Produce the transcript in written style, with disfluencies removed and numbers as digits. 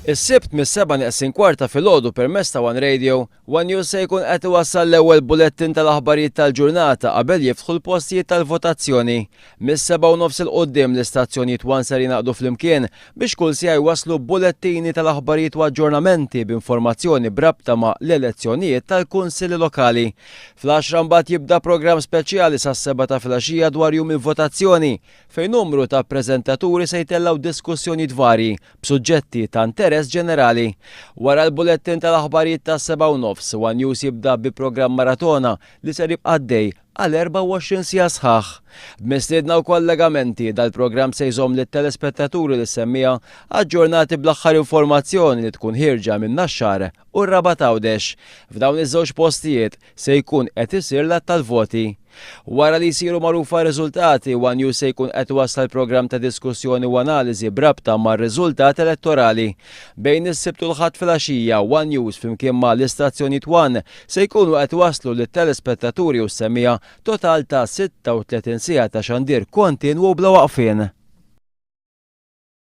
Is-Sibt mis-sebgħa neqsin kwart ta' filgħodu permezz ta' One Radio, One News se jkun qed iwassal l-ewwel bulettin tal-aħbarijiet tal-ġurnata qabel jiftħu l-postijiet tal-votazzjoni. Mis-sebgħa u nofs 'il quddiem l-istazzjonijiet One ser jingħaqdu flimkien biex kull siegħa jwasslu bulettini tal-aħbarijiet u aġġornamenti b'informazzjoni b'rabta ma' l-elezzjonijiet tal-Kunsilli Lokali. Fl-għaxra mbagħad jibda programm speċjali sas-sebgħa ta' filgħaxija dwar jum il-votazzjoni fejn numru ta' preżentaturi se jtellgħu diskussjonijiet varji b'suġġetti ta' interess ġenerali. Wara l-bulettin tal-aħbarijiet tas-7:30, one News jibda bi programm maratona li ser jibqa' għaddej għal 24 siegħa sħaħ. B'mistiedna u kollegamenti, dal-programm se jżomm lit-telespettaturi u lis-semmiegħa aġġornati bl-aħħar informazzjoni li tkun ħierġa minn Naxxar u r-Rabat Għawdex. F'dawn iż-żewġ postijiet se jkun qed isir l-għadd tal-voti. Wara li jsiru magħrufa r-riżultati, one News se jkun qed iwassal programm ta' diskussjoni u analiżi b'rabta mar-riżultat elettorali. Bejn is-Sibt u l-Ħadd filgħaxija, one News flimkien ma' l-istazzjonijiet one se jkunu qed iwasslu lit-telespettaturi u s-semmiegħa total ta' 36 siegħa ta' xandir kontinwu bla waqfien.